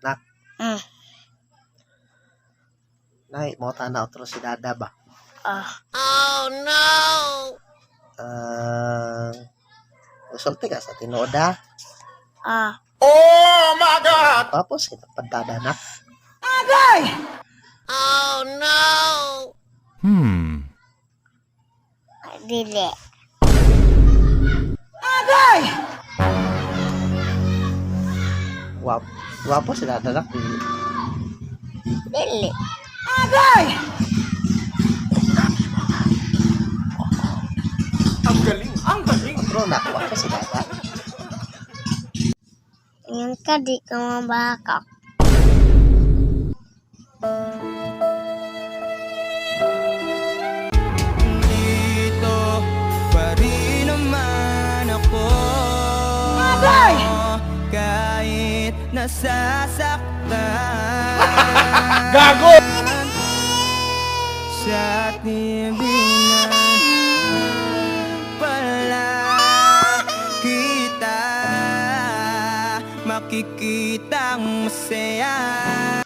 Nak. Mm. Nay, mo tanaw otro si dada ba? Ah. Musulti ka sa tinuod ha. Ah. Tapos kita padada na. Dili. Wap, wapo si dada nak. Dili. Dili. Ang galing! Ang galing! Otro nak, wapo si dada. Ingon ka, di ka mabakak. Dito pa rin naman ako. Kahit nasasaktan. Gago! Sa TV na pala kita makikitang masaya.